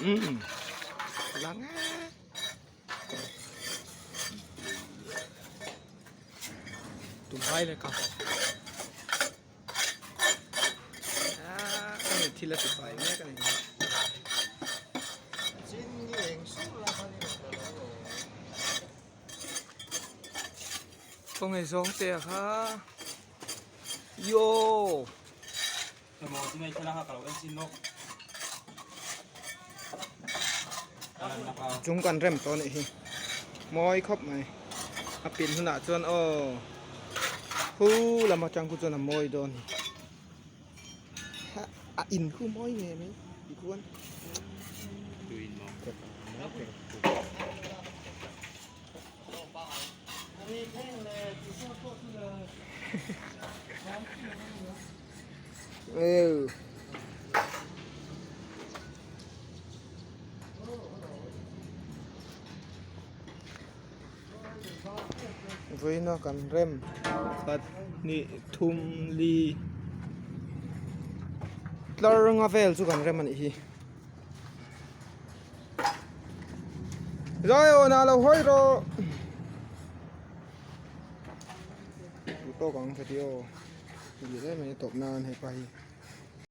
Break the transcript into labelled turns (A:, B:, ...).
A: Umm lang e. Tumhai leh ka. Ah, thil a ti fai mek a ni. Khawngaih zawng te a kha yo chung kan rem tawh anih hi mawi khawp mai a pin hunah chuan aw hu lam atang khu chuan a mawi dawn a ni a in khu mawi ngei mai tikhuan. Vawiina kan rem khat hnih thum li tlar nga vel chu kan rem a nih hi. Zaiawn ah lo hawi rawh duh tawk ang video ti reng mai a tawp nan hepa hi.